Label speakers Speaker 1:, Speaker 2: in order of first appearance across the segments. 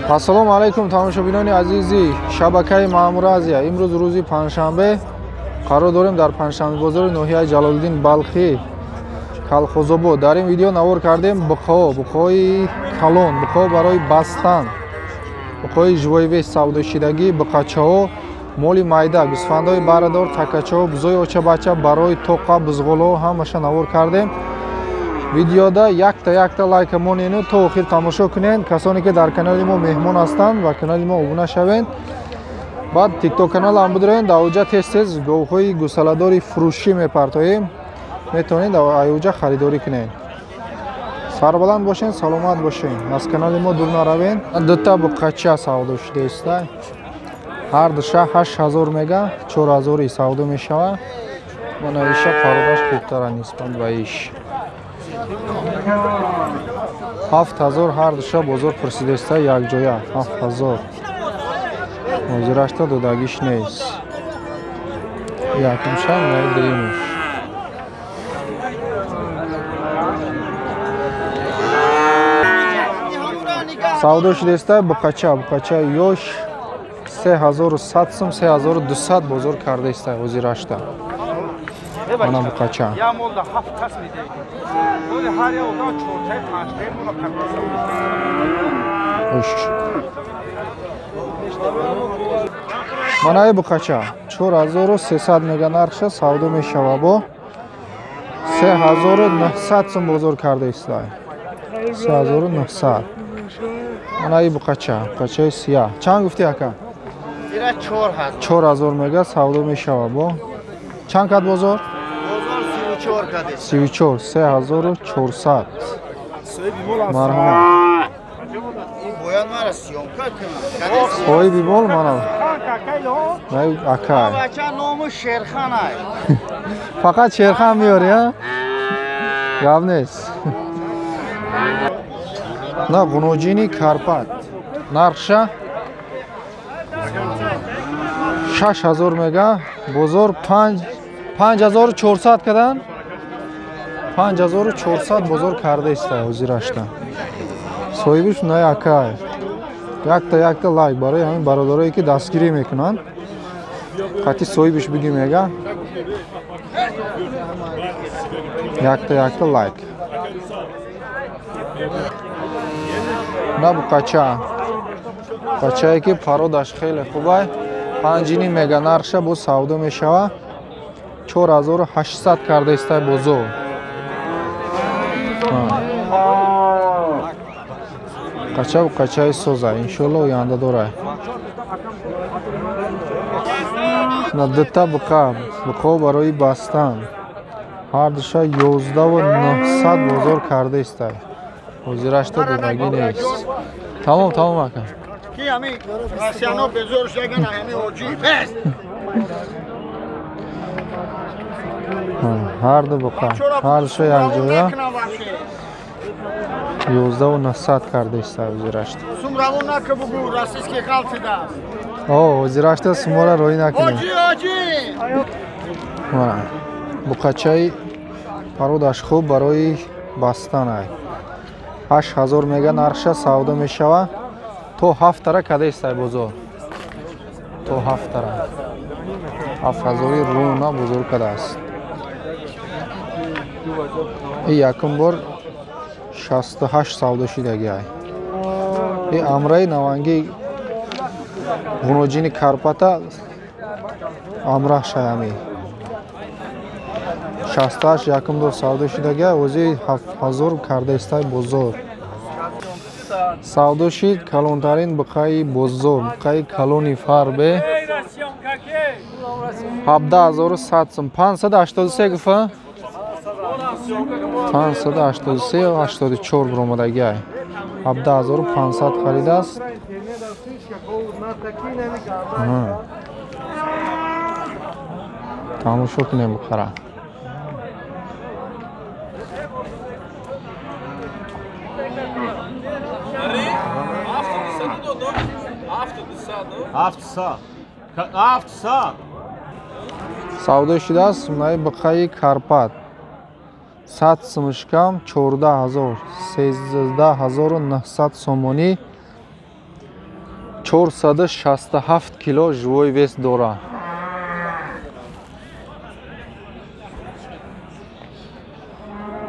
Speaker 1: Ассалому алайкум тамошобинони азизи шабакаи Маъмур Азия. Имрӯз рӯзи панҷшанбе қарор дорем дар панҷшанбе бозори ноҳияи Ҷалолиддин Балхӣ Калхозобод. Дар ин видео навор кардем буқаҳо, буқаҳои калон, буқаҳо барои бастан, буқаҳои живоивес савдошидагӣ, буқачаҳо, моли майда, гӯсфандҳои барадор, такачаҳо, бузои очабача барои тоқа, бузғолҳо ҳамаша навор кардем. Видеода якта-якта лайка монену то охир тамошо кунед. Касоне ки дар канали мо меҳмон ҳастанд ва канали мо обуна шавед. Баъд тикток канал ҳам бидорем, дар оҷа тез-тез говҳои гусаладори фурӯшӣ мепартоем. Метавонед дар оҷа харидорӣ кунед. Сарбаланд бошед, саломат бошед. Аз канали мо дур наравед. Дута буқача савдо шудааст. Ҳар душа 8000 мега, 4000 савдо мешавад. Мана иша пародаш хубтара нисбат ба иш. 7000 ҳар душа бозор пурсидааст якҷоя 7000. Ҳозирашта додагиш нест. Якумша най дуюмш. Савдо шудааст буқача, буқача ёш 3100 сум, 3200 бозор кардааст ҳозирашта. Мана буқача. Манаи буқача 4300 мега нархша савдо мешава бо 3900 сум бозор кардааст. 3900. Манаи буқача, буқачаи сия. Чанд гуфти ака? 4000 мега савдо мешава бо. Чанд кад бозор? 34, 3400. Марҳамат. Соҳиби мол мана. Най акай. Фақат Шерхан меёри, а? Гап нест. На ғуноҷини Карпат. Нархша 6000 мега, бозор 5400 кадан. 5400 бозор кардааст ҳозирашта. Соҳибиш най акай. Якта-якта лайк барои ҳамин бародарое ки дастгирӣ мекунанд. Қатъи соҳибиш биги мега. Якта-якта лайк. На буқача. Буқачае ки пародаш хеле хубай. 5.5 мега нархша боз савдо мешава. 4800 кардааст бозор. Қача буқачаи соза, иншолло оянда дорад. На дута буқа, буқо барои бастан. Ҳар душа 11900 бозор кардааст. Ҳозирашта додагӣ нест. Тамом, тамом ака.
Speaker 2: Ки ҳами россияно безор шаган ҳами ҳоҷӣ бест.
Speaker 1: Ҳар ду буқа, ҳар душа якҷоя 11900 кардааст ҳозирашта.
Speaker 2: Сум равон нака бугу, российский ғалтидааст.
Speaker 1: О, ҳозирашта сумора роӣ накунем.
Speaker 2: Ҳоҷӣ, ҳоҷӣ.
Speaker 1: Мана буқачаи пародаш хуб барои бастан ай. 8000 мега нархша савдо мешава. То 7 тара кадааст бозор. То 7 тара. 7000 руна бозор кадааст. И якум бор 68 савдо шидагӣ ай. И амраи наванги ғуноҷини Карпата амраҳ шаями. 68 якум бор савдо шидагӣ ай, ози 7000 кардаистай бозор. Савдо шид калонтарин буқаи бозор, буқаи калони фарбе 17100 сум, 583 гуфа? 583 84 буромадагӣ ай. 17500 харидааст. Тамошо кунем буқара. Савдо шудааст най буқаи Карпат. 100 сумушкам 14000, 13900 сомонӣ. 467 кило живой вес дора.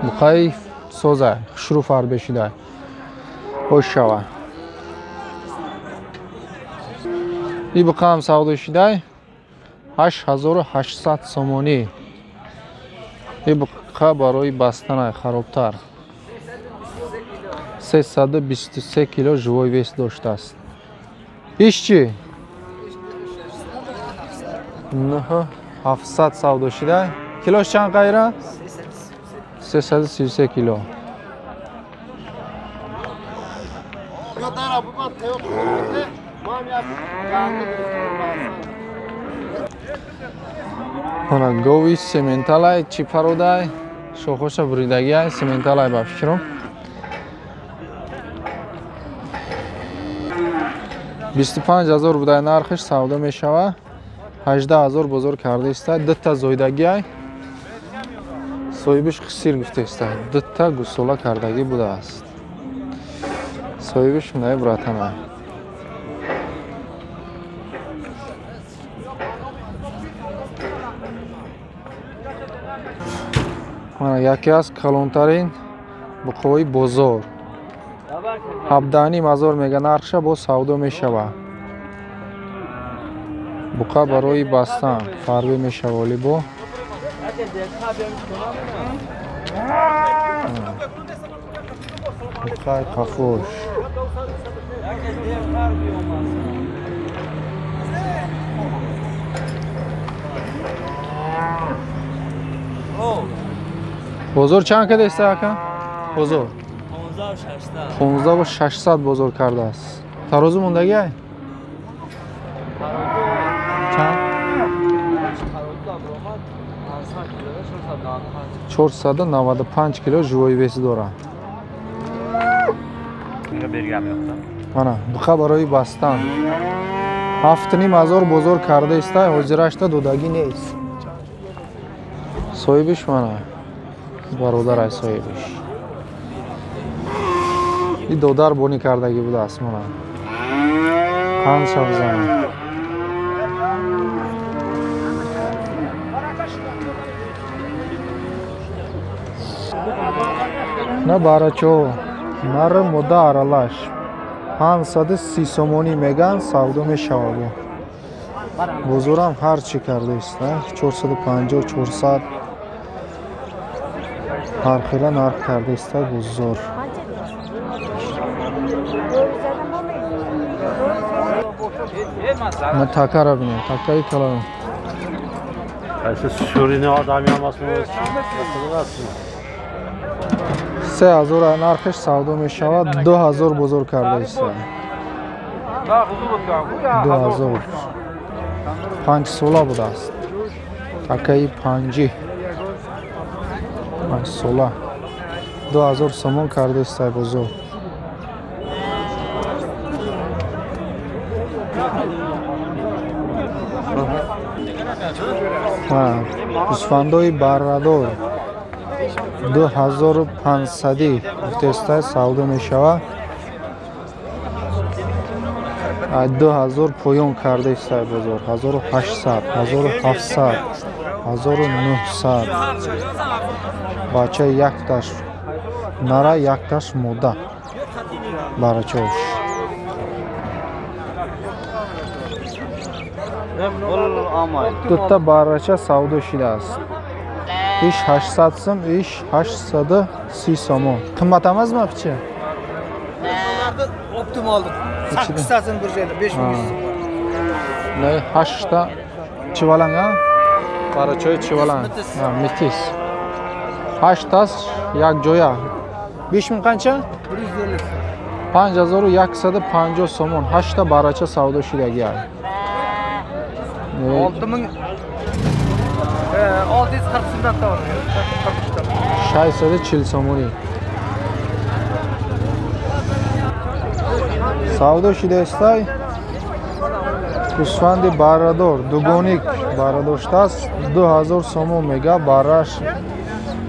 Speaker 1: Буқаи соза, хушрӯ фарбе шуда. Хош шава. И буқаам савдо шудай 8800 сомонӣ. И буқа барои бастанай харобтар. 323 кило живой вес доштааст. Иш чӣ? 9700 савдо шудай. Килош чанд қайра? 333 кило. Ана гови сементалай чӣ пародай? Шохоша буридагиай сементалай ба фикрам. 25000 будай нархиш савдо мешава. 18000 бозор карда иста. Дта зоидагиай. Соҳибиш хисир гуфта иста. Дта гусола кардагӣ будааст. Соҳибиш най братана. Мана яке аз калонтарин буқои бозор. 17,5 мега нархша бо савдо мешава. Буқа барои бастан фарбе мешава либо. Буқаи қафош. Бозор чанд кардааст ака? Бозор 15600 бозор кардааст. Тарозу мондагӣ ай? Чанд? 495 кило живой вес дорад. Ана, буқа барои бастан. 7,5 бозор кардааст, ҳозирашта додагӣ нест. Соҳибиш мана бародар ай соҳибиш. И додар бонӣ кардагӣ будааст мана. Қанд шавзана. На барачо, нар мода аралаш. 530 сомонӣ меган савдо мешавад. Бозорам ҳар чӣ кардааст, 450, 400 ҳар хела нарх кардааст бозор. На такара бинем, такаи калон. 3000 нархиш савдо мешавад, 2000 бозор кардааст. 2000. 5 сола будааст. Такаи панҷи. 5 сола. 2000 сомон кардааст бозор. Гӯсфандои баррадор 2500 гуфтеста савдо мешавад. 2000 поён кардааст бозор. 1800, 1700, 1900. Бача якташ нара, якташ мода. Барачош. Дутта барача савдо шудааст. Иш 800 сум, иш 830 сомон. Қиммат эмасmi picha?
Speaker 3: Optim oldik. 8tasini bir joyda 5100 so'm.
Speaker 1: Ne 8 ta chivalang ha? Barachoy chivalang. Ha, metis. 8 tas як joya. 5000 qancha?
Speaker 3: 150.
Speaker 1: 5150 сомон. 8 та барача савдо шудаги.
Speaker 3: 6640 so'mdan tovar.
Speaker 1: 640 сомонӣ. Савдо шудаистай гӯсфанди баррадор дугоник баррадоштааст 2000 сомон мега.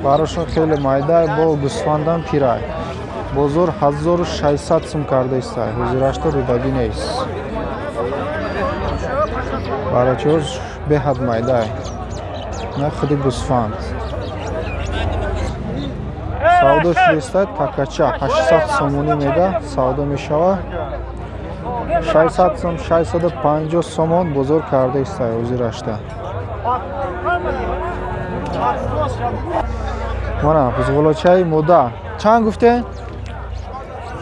Speaker 1: Баррашон хеле майдай, бо гӯсфандам пирай. Бозор 1600 сум карда иста. Ҳозирашта рудагӣ нест. Барачаҳош беҳад майдай. На худи гӯсфанд. Савдо шудиста такача 800 сомонӣ мега савдо мешава. 600 сом, 650 сомон бозор карда иста ҳозирашта. Мана бузғолачаи мода. Чанд гуфтен?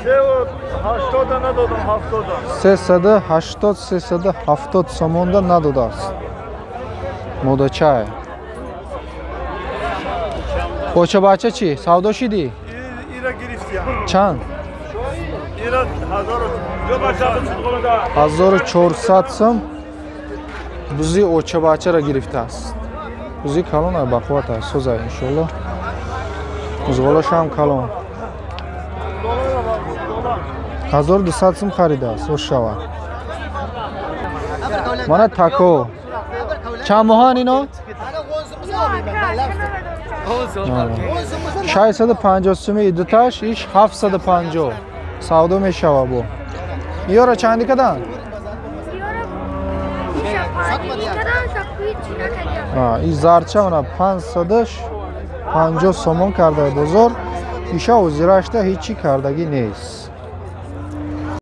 Speaker 2: 380 надодам, 70.
Speaker 1: 380, 370 сомонда надодааст. Модачай. Очабача чӣ? Савдо шидӣ?
Speaker 2: Ира гирифтия.
Speaker 1: Чанд?
Speaker 2: Ира
Speaker 1: 1400 сом бузи очабачаро гирифтааст. Бузи калон ай, бақувват ай, соза иншоалло. Бузғолашам калон. 1200 сом харидааст, ош шавад. Мана тако. Чанд моҳан ино? 650 суми дуташ, иш 750. Савдо мешава бо. Иёро чанди кадан? И зарча она 550 сомон карда бозор. Иша озирашта ҳечи кардагӣ нест.